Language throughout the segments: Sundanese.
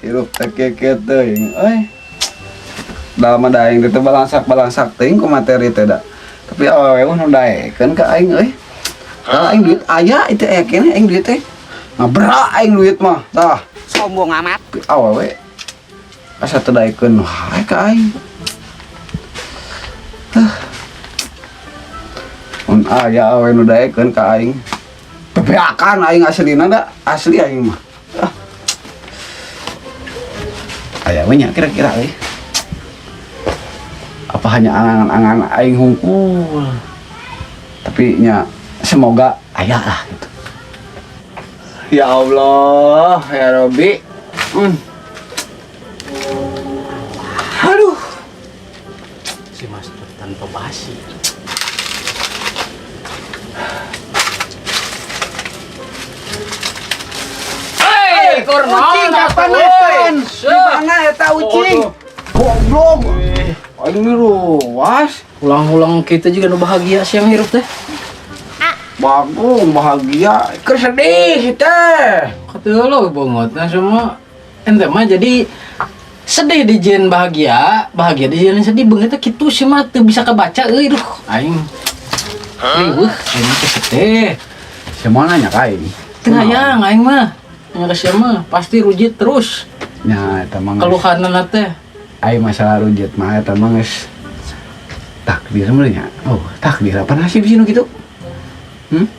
Hirup teh kieu teuing euy. Da mah da aing teh balangsak-balangsak teuing ku materi teh da. Tapi awewe mah nu daekeun ka aing euy. Tah aing duit aya itu aya keneh aing duit teh. Ngabra aing duit mah tah. Sombong amat. Tapi awewe asa teu daekeun wae ka aing. Tah. Mun aya awewe nu daekeun ka aing. Bebeakan aing aslina da, asli aing mah. Ah. Aya we nya kira-kira euy. Apa hanya angan-angan aing hungkul. Tapi nya semoga aya lah gitu. Ya Allah, ya Robi. Aduh. Si Mas tanpa basi. Hei, Ucing kapan nonton? Di mana eta ucing? Goblok. Aing ruas. Ulang-ulang kita juga nu bahagia sih yang hirup teh. Bagong bahagia. Keur sedih teh. Kata lo banget semua ente mah jadi sedih di jen bahagia, bahagia di jen sedih beungeut teh kitu sih mah teu bisa kebaca euy duh aing. Riweuh aing mah teh sedih. Semua nanya ka aing. Teu hayang aing mah. Nya ka sia mah pasti rujit terus. Nya eta mah geus- Keluhanna teh. Aing masalah rujit mah eta mah geus takdir mah nya. Oh, takdir apa nasib sih nu kitu? Hmm?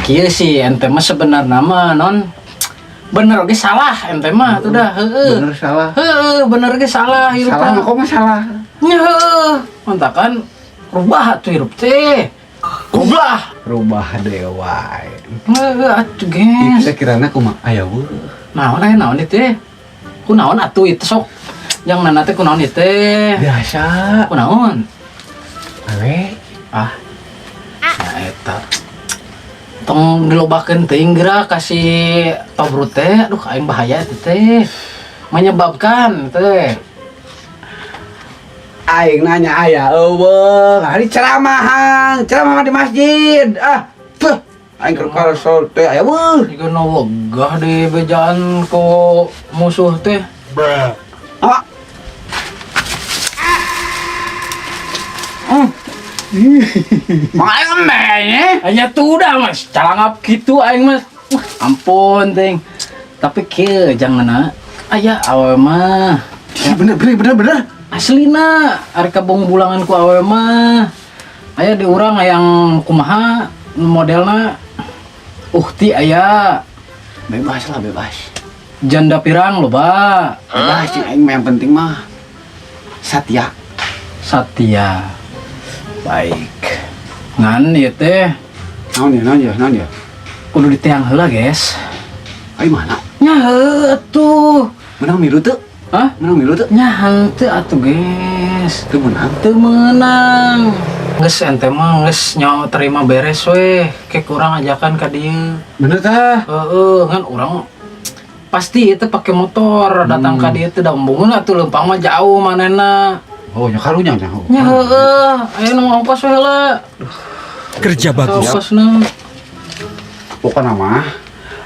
Kieu sih ente mah sebenarnya mah non bener oge salah ente mah tuh dah heeh. Bener salah. Heeh, bener ge salah hirup Salah mah kok mah salah. Nya heueuh. Mantakan rubah atuh hirup teh. Goblok. Rubah dewa. Heeh atuh Ieu geus. teh kirana kumaha aya weuh. Naon aya naon ieu teh? Kunaon atuh itu sok? Yang nana teh kunaon ieu teh? Biasa. Kunaon? Awe. Ah. Nah eta. Tong dilobakeun teuing geura kasih tobrut teh, aduh aing bahaya eta teh. Menyebabkan teh. Aing nanya aya eueuh, hari ceramahan, ceramah di masjid. Ah, tuh. Aing keur kalsol teh aya weuh. Jika nu wegah di bejaan ku musuh teh. Ah. Makanya emehnya. Hanya tuh udah mas, calangap gitu aing mas. Wah, ampun ting. Tapi kieu jangan na. Aya awewe mah. Ih, bener bener bener bener. Aslina ari kabung bulangan ku awewe mah. Aya di urang hayang kumaha modelna uhti aya Bebas lah bebas. Janda pirang loba. Bebas cing aing mah yang penting mah satya. Satya. Baik. Ngan ieu teh Naon ya, naon ya, naon ya? Kudu diteang heula, guys. Aing mana? Nya heueuh atuh. Menang milu teu? Hah? Menang milu teu? Nya henteu atuh, guys. Teu menang. Teu meunang. Geus ente mah geus nyawa terima beres weh. Ke kurang ajakan ka dieu. Bener tah? Heeh, kan urang pasti itu pakai motor datang ka dieu teh da embungeun atuh leumpang mah jauh manehna. Oh, nya karunya nya. Nya heueuh, aya nu ongkos we heula. Kerja bagus. Ongkosna. Pokona mah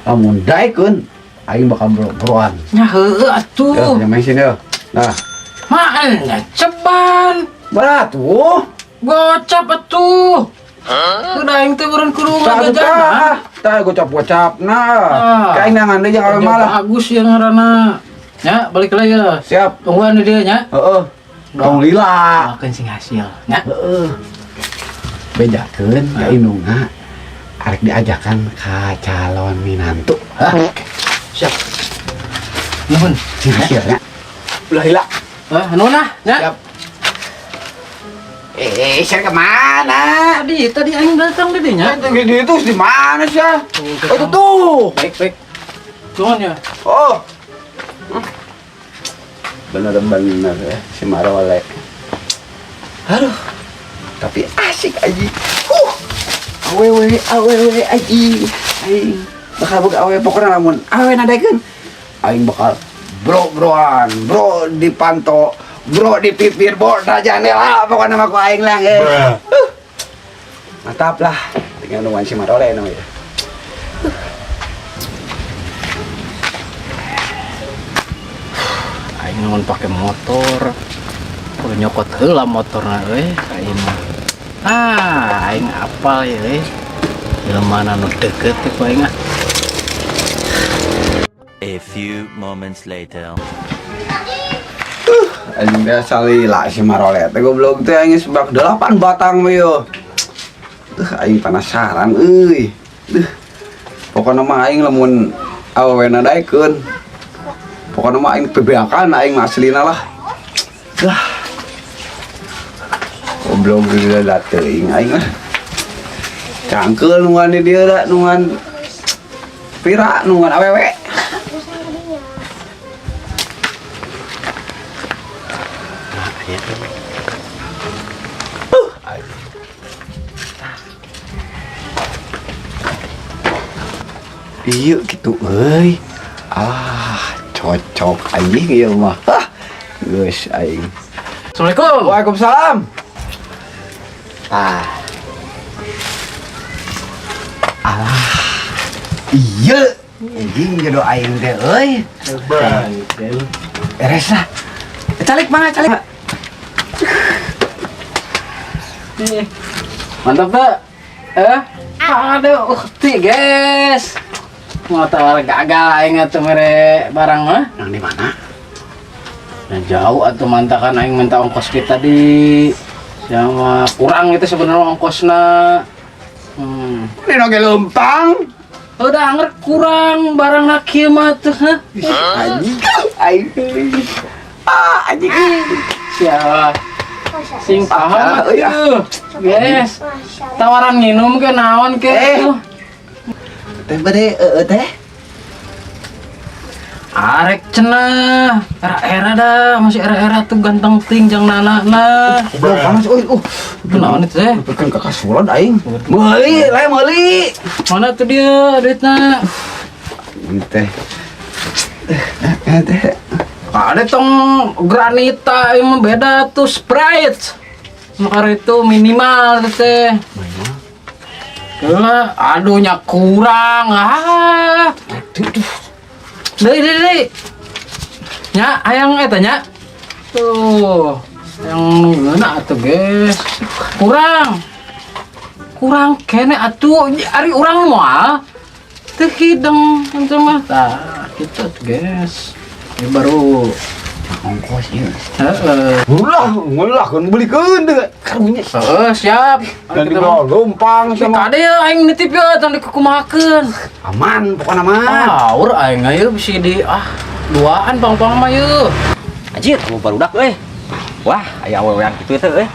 lamun daekeun aing bakal bro-broan. Nya heueuh atuh. Yo, nya main sini yo. Nah, Maan nya ceban. Batu. Gocap atuh. Udah aing teh meureun kudu Tah, ngajajanan. tah, tah gocap-gocap. Nah, Ah. kayak aing nangan deui jangan Kerja malah. Bagus ya ngaranna. Nya, balik lagi ya. Siap. Tungguan di dieu nya. Heeh. Tong lila. Makan sing hasil. Nya. Heeh. Bejakeun ka indungna arek diajakan ka calon minantu. Hah? Siap. Nuhun. Sing hasilnya. Ulah lila. Ah, nuhun ah, nya. Siap. Saya kemana? Tadi, tadi aing datang di dinya. Itu itu di mana sih? Oh, Oh, itu tuh. Baik, baik. Nuhun ya. Oh. Bener-bener ya si Marole. Aduh. Tapi asik aja. Awewe, awewe aji. Aing bakal boga awewe pokoknya lamun awewe nadaikeun. Aing bakal bro-broan, bro di panto, bro di pipir, bro di jandela, pokoknya mah ku aing lah. Mantap lah. Tinggal nungguan si Marole no ya. Aing mun pake motor. Kudu nyokot heula motorna euy ka imah. Ah, aing apal ya euy. Jelema nu deket teh ku aing ah. A few moments later. Anjing biasa lila si Marolet teh, goblok teh, aing geus bak 8 batang we yo. Aing penasaran euy. Duh. Pokokna mah aing lamun awewena daekeun. Pokokna mah aing bebeakan aing mah aslina lah. Dah. Goblok gila teuing aing mah. Cangkeul nungguan di dieu da, nungguan pira, nungguan awewe. Nah, aya tuh. Iya gitu euy. Ah, cocok anjing ieu mah. Hah. Geus aing. Assalamualaikum. Waalaikumsalam. Ah. Alah. Iya. Anjing jodoh aing teh euy. Beres lah. Calik mana calik? Mantap tuh. Eh? Aduh, ukti guys. Motor gagal aing atuh mere barang mah. Nang di mana? Nah, jauh atuh mantakan aing minta ongkos kita di sama kurang itu sebenarnya ongkosna. Ini oge leumpang. Udah anger kurang barang nak kieu mah tuh. Hah? Anjing aing. Ah, anjing. Siapa? Sing paham Ah, iya. atuh. Guys, tawaran nginum ke naon ke Eh. tuh. Teh bade eueuh teh. Arek cenah, era-era dah, masih era-era tuh ganteng ting jang nana-na. Goblok panas euy. Naon itu teh? Bikin kakasulan aing. Meuli, lain meuli. Mana tuh dia duitna? Ini teh. Eh teh. Ada tong granita yang beda tuh Sprite. Maka itu minimal tuh teh. Lah, aduhnya kurang. Ah. Aduh, duh. Deui deui deui. Nya hayang eta nya. Tuh. Yang nunggueuna atuh guys. Kurang. Kurang kene atuh ari urang moal. Teu hideng ente mah. Tah, kitu atuh guys. Ini baru Ongkos ieu. Heeh. Ulah, ngulah kan belikeun teh. Karunya. Heeh, siap. Dan dibawa leumpang sama. Kade ya aing nitip ya tong dikukumahakeun. Aman pokokna mah. Power aing ayo bisa di ah duaan pang-pang mah yeuh. Anjir, kamu barudak euy. Wah, aya awewean kitu teh euy.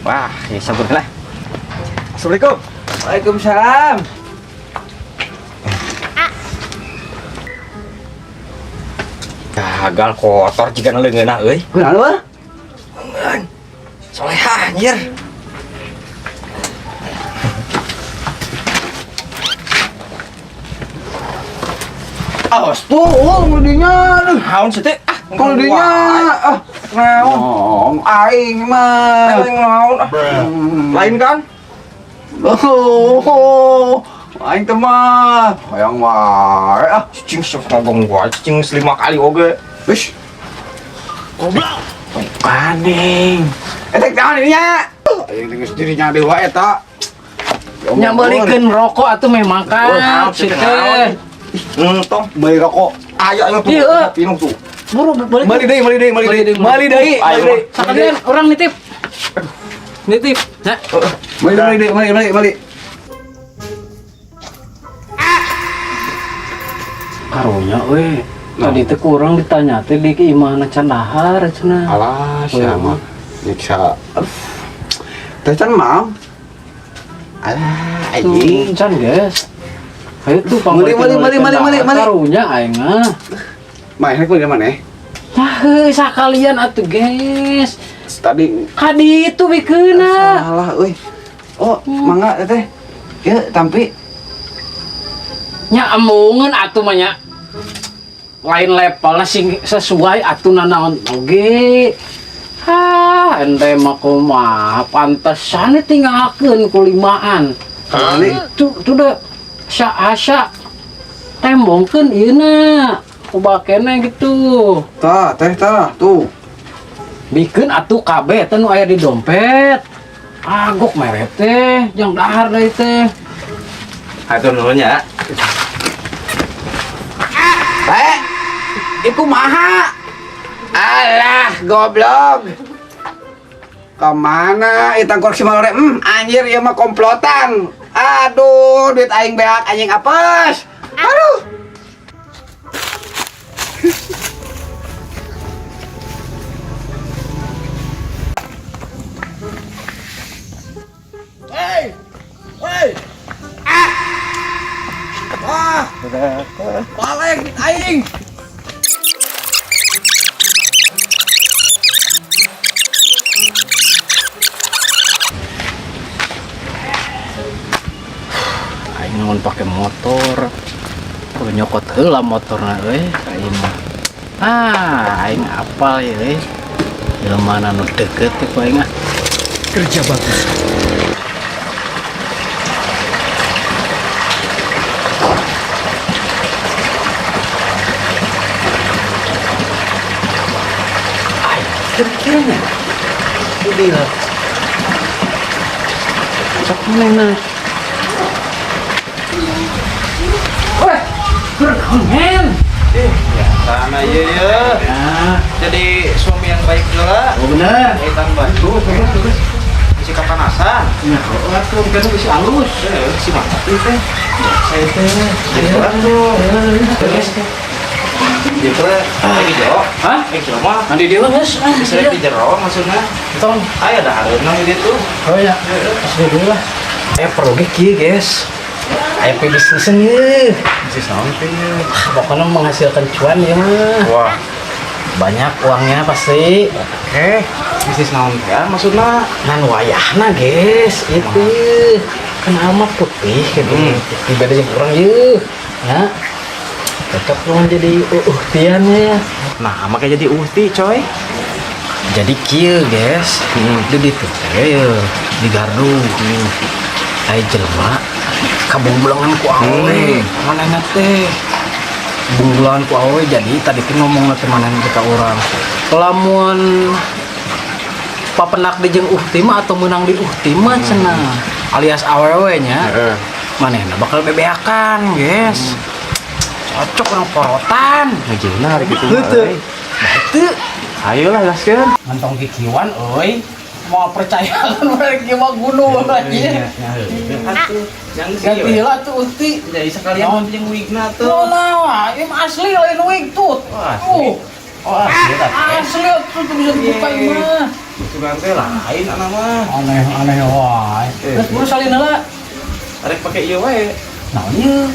Wah, ya sabar lah. Assalamualaikum. Waalaikumsalam. Gagal kotor jika leungeunah euy. Kunaon wah? Solehah anjir. Awas tuh, oh, dinya. Aduh, Naon sih teh? Ah, kalau dinya ah. Naon? Oh, aing mah. Aing naon ah. Lain kan? Oh, aing teh mah hayang wae ah. Cicing sok ngomong wae, cicing 5 kali oge. Wis. Goblok. Kaning. Eh, teh naon dinya? Aing teh geus dirinya deui wae eta. Nyambelikeun rokok atuh memang kan si teh. Tong. Beli rokok. Ayo ayo tuh. Iya. Minum tuh. Buru balik. Beli deui, beli deui, beli deui. Beli deui, Ayo. beli deui. Sakalian orang nitip. Nitip. Nah, Beli beli deui, beli beli beli. Karunya euy. Tadi teh kurang ditanya teh di imahna can dahar cenah. Alah, siapa? Nyiksa. Teh can mau. Alah, anjing. Tuh, can guys. Ayo tuh Meli, meli, meli, meli, meli, meli. Karunya aing ah. Mah, rek beli mana? Tah heuh sakalian atuh guys. Tadi Kadi itu bikeuna. salah euy. Oh, mangga teh. Ya, tampi. Nya embungeun atuh mah nya. Lain levelna sing sesuai atuh nanaon oge. Hah, ente mah kumaha pantesan tinggalkeun ku limaan. Kali. Tuh tuh da asa asa tembongkeun ieuna. Loba keneh gitu. Tah, teh tah, tuh. Bikeun atuh kabeh teh nu aya di dompet. Agok mere teh, jang dahar deui teh. Hatur nuhun ya. Eh, iku maha. Alah, goblok. Kemana itu tangkorok si Malore? Anjir, ieu mah komplotan. Aduh, duit aing beak anjing apes. Aduh. Hey! Hey! Ah! Wah! Balik duit aing. Aing naon pake motor. Kudu nyokot heula motorna euy, aing mah. Ah, aing apal ya euy. Jelema nu deket teh ku aing ah. Kerja bagus. Ay, kira-kiranya. Udah. Sok mana? Weh, kurang men. Sama iya ya. Ya, Jadi suami yang baik juga. oh bener. Kaitan batu. Terus, terus. Isi kepanasan. Nah, oh, atuh kan bisa halus. Si mantap itu teh. Saya teh. Jadi orang tuh. Terus. Gitu lagi jauh. Hah? Eh, jauh mah. Nanti dia mah geus. Ah, Bisa di jero maksudnya. Tong. Ayo dah hareuna di ditu. Oh ya, terus dulu lah. Perlu ge kieu, guys. Aya pe bisnisnya nih. Bisnis naon teh? Ah, pokoknya menghasilkan cuan ya mah. Wah. Banyak uangnya pasti. Oke, bisnis naon teh ah, maksudna? Ngan wayahna, guys, itu kan alma putih gitu. Putih beda jeung urang yeuh. Ya. Cocok dong jadi uhtian ya. Nah, makanya jadi uhti, coy. Jadi kieu, guys. Di ditu teh yeuh, di gardu. Aya jelema kabungbulangan ku awewe. Manehna teh bungbulangan ku awewe, jadi tadi teh ngomongna teh manehna teh ka urang. Lamun papenak di jeung uhti mah atau menang di uhti mah cenah alias awewe nya. Manehna bakal bebeakan, guys. Cocok urang porotan. Ngejeuhna hari kitu mah. Heuteut. Euy. Heuteut. Ayolah gaskeun. Ngantong kikiwan euy. Mau percaya kan mereka mah gunung lagi. Yang Ganti lah tuh uhti. Jadi sekalian jeung wigna tuh. Oh nah, ini mah asli lain wig tuh. Oh, asli. Tuh. Oh, asli tapi. Asli tuh tuh bisa dibuka ini mah. Sugan teh lain anak mah. Aneh aneh wae. Terus buru salin heula. Arek pake ieu wae. Naon ieu?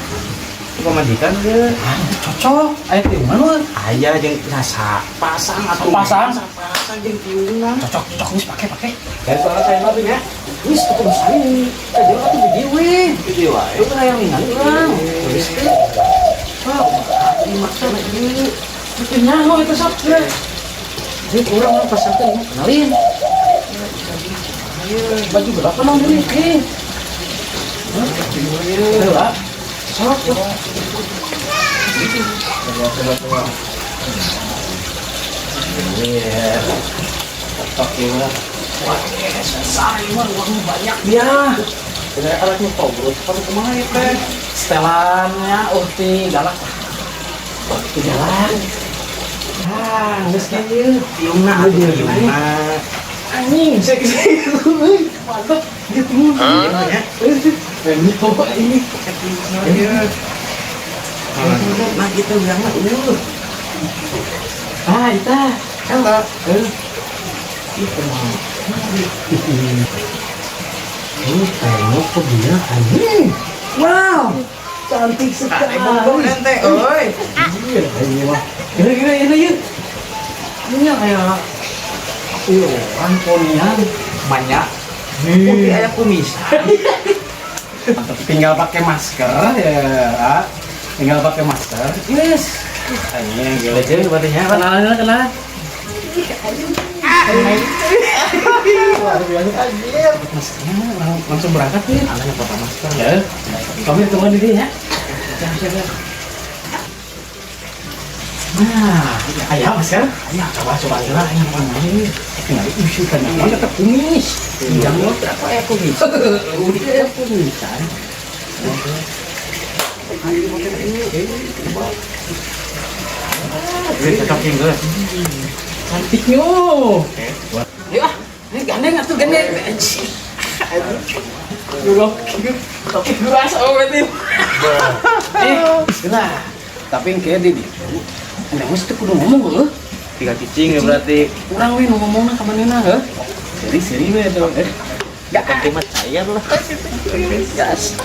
Pamajikan ge. Ah, cocok. Aya tiungan we. Aya jeung rasa pasang atuh. Pasang. Pasang jeung tiungan. Cocok cocok geus pake pake. Dan soalnya saya mah ya. Geus tuh kudu salin. Teh jeung atuh di dieu we. Di dieu wae. Lu hayang ningali urang. Geus teh. Wah, ini maksa ieu. Bikin nyaho itu sok. Jadi kurang orang pasangkan kenalin. Baju berapa nong ini? Eh. Hah? Sok. Coba coba coba. Iya. Cocok ya. Wah, besar ini mah uangnya banyak dia. Bener alatnya tobrut perlu kumaha ieu teh? Setelannya uhti galak. Uhti galak. Ah, geus kieu. Tiungna atuh tiungna. Anjing, saya kesini. Mantap. Dia timun. Ya. Ini coba ini. Nah, gitu bilang mah eueuh. Ah, itu. Eta. Ih, kumaha. Ini tengok ke dia anjing. Wow, cantik sekali. Bogor ente euy. Iya, ini mah. Gila, gila, ini yuk. Ini kayak iya, orang ponian Banyak. Putih aya kumisan. Tinggal pakai masker ya. Tinggal pakai masker. Yes. Anjing, gila jeung berarti nya. Kenalan, kenalan. Luar biasa. Anjir. Maskernya langsung berangkat nih. Anaknya pakai masker. Ya. Kami tunggu di sini ya. Siap, siap, siap. Nah, ya aya masker. Aya, coba coba lah aing mana ini. Tinggal isu kan mana tetep kumis. Jangan apa ya kumis. Udah kumisan. Cocok geus. Cantiknya. Ayo ah, ini gandeng atuh gandeng. Dulu, tapi keras oh berarti. Eh, bismillah. Tapi yang kayak di ditu, anda mesti kudu ngomong heuh. Tiga cicing ya berarti. Urang we nu ngomongna ka manehna heuh. Seri-seri we tuh. Eh, Gak penting mah cair lah. Gas.